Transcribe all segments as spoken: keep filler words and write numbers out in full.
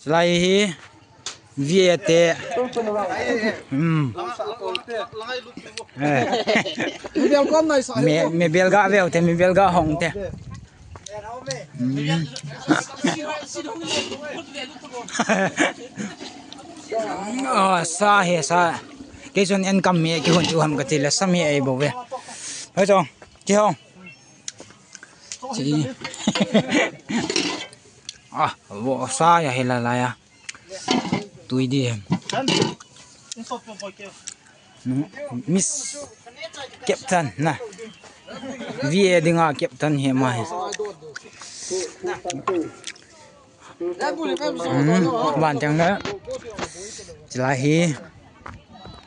Chulai hi V A te. Hmm. Eh. Mi bel kom nai sa. Mi, mi bel ga veu te, mi bel ga hong te. Hmm. Oh, sa he sa. Kei chun en kam mi kihon chu ham kati le sa mi ei bou ve. Hoi chong. Kihong. Chi. Ah, vohsa ya hi la la ya. Tui di hem. Nu, Miss Captain na. V A dinga Captain hi ama hi. Hmm, van teng le. Chulai hi.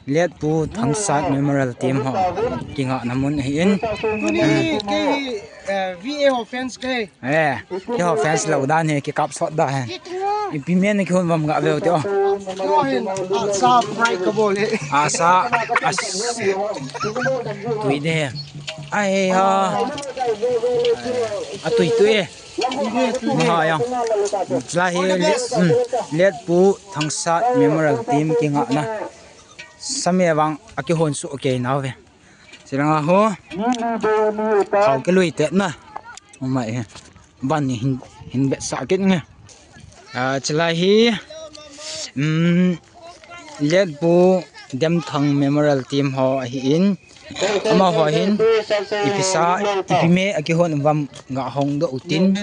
Letpu Thangsat Memorial Team ho kingahna mun ahin. Tuni hi kei, eh, V A ho fans kei. Eh, keiho fans lou dan hi, kikap sot dan hi. Ipi men kihon vam ga veu te o. Keiho hin, asa prank kabol e. Asa, as. Tui de. Ai ha. A tui tui e. Tui de, tui de. Maha yang. Chulai hi, hmm, Letpu Thangsat Memorial Team kingahna. Sa mi vang akihon soh kei nau ve. Chulanga ho. Hao kilui te na. Umai he. Van ni hin, hin vetsah kit nge. Ah, chulai hi. Um, Letpu Demthang Memorial Team ho ahin. Amaho hin. Ipi sa, ipi me akihon vam ga hong doh utin.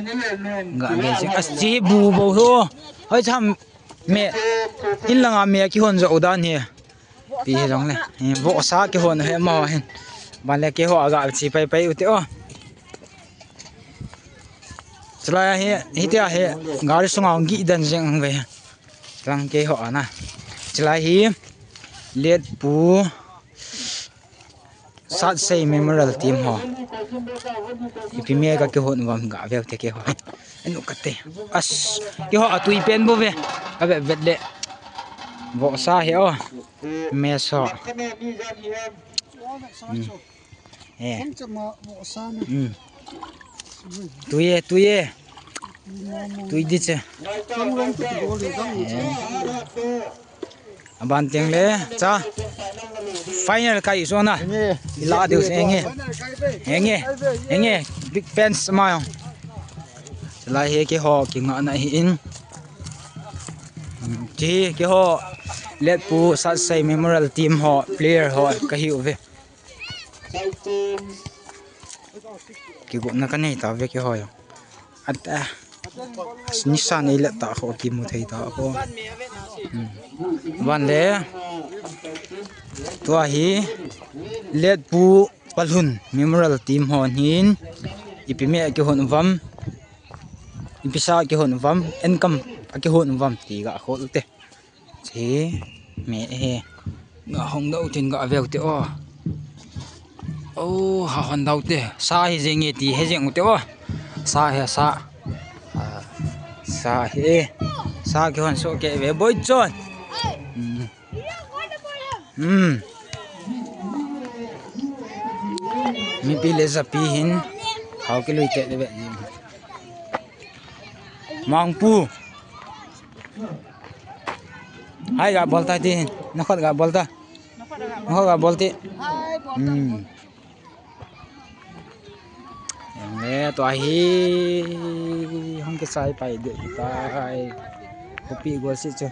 Ga ve jing. As chi bu bo ho. Hoi cham me. In langa me akihon jo u dan hi. Ti hi jong le. Hi vohsa kihon hi amaho hin. Ban le keiho aga chi pai pai u te o. Chulai hi, hitia hi, gari sunga hung gih den jeng ve. Lang keiho ana. Chulai hi, Letpu Satsei Memorial Team ho. Ipi me kakihon vam ga veu te keiho. Enu kate. As, keiho atui pen bo ve. Ka vet vet le. Vohsa hi o. Me so. Hmm. Eh. Hmm. Tui e, tui e. Tui di che. Eh. Aban teng le, cha. Final kai so na. Ila diu se nge. Nge, nge. Big fans ma yong. Chulai hi keiho kingahna ahin. Chi keiho Letpu Satsei Memorial Team ho player ho kahiu ve. Kigotna kanei tauve keiho jong. At, ah, nisa nei le ta ho kimu thei ta ho. Hmm. Van le. Tua hi Letpu Palhun Memorial Team ho hin. Ipi me akihon vam. Ipi sa akihon vam. Enkam akihon vam ti ga khol te. Chi me he. Ga hong doh tin ga veu te o. O, ha hon doh te. Sa hi jeng e ti he jeng u te o. Sa he sa. Ah, sa he. Sa kihon soh kei ve boi chon. Hmm. Hmm. Mipi le japi hin. Hao kilui te ve. Mangpu. Hai ga bol ta ti. Nakhot ga bol ta. Nakhot ga bol ti. Hmm. Yang le tua hi hung kisai pai de tai. Kopi gol si chu.